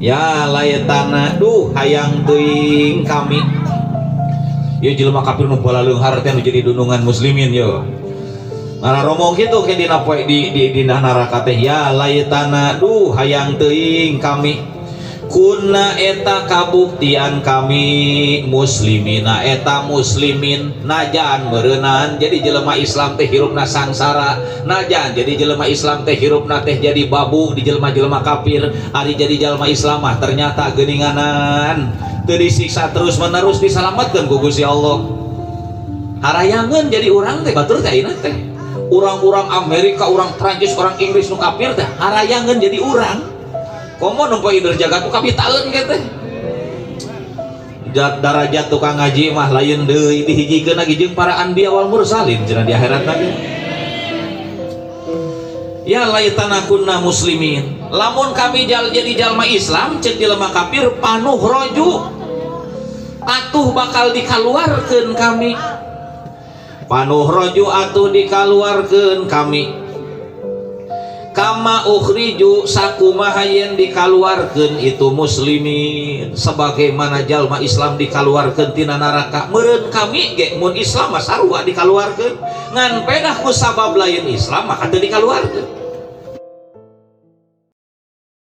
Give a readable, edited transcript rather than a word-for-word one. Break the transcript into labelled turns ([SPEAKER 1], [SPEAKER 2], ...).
[SPEAKER 1] Ya laitana, duh hayang teuing kami. Ieu jelema kafir nu balaleunghar teh nu jadi dunungan muslimin yo. Ngararomong kitu ke dina poe di dina neraka teh, ya laitana, duh hayang teuing kami, kunna eta kabuktian kami, muslimina eta muslimin. Najan meureunan jadi jelema Islam teh hirupna sangsara, najan jadi jelema Islam teh hirupna teh jadi babu di jelema-jelema kafir, ari jadi jelema Islam mah ternyata geuninganan teu disiksa terus menerus, disalametkeun ku Gusti Allah. Harayangeun jadi urang teh, batur teh ayeuna teh urang-urang Amerika, urang Prancis, orang Inggris nu kafir teh harayangeun jadi urang. Komo nu poe jagat ku kapitaeun ge teh. Darajat tukang ngaji mah lain deui, dihijikeun lagi jeung para anbiya wal mursalin cenah di akhirat lagi. Ya laitana kunna muslimin. Lamun kami jal jadi jalma Islam, cek jelema kafir, panukhroju atuh bakal dikaluarkeun kami. Panukhroju atuh dikaluarkeun kami, kama ukhriju sakumaha yen dikaluarkeun itu muslimin, sebagaimana jalma Islam dikaluarkeun tina neraka, meureun kami ge mun Islam mah sarua dikaluarkeun, ngan pedah ku sabab lain Islam maka teu dikaluarkeun.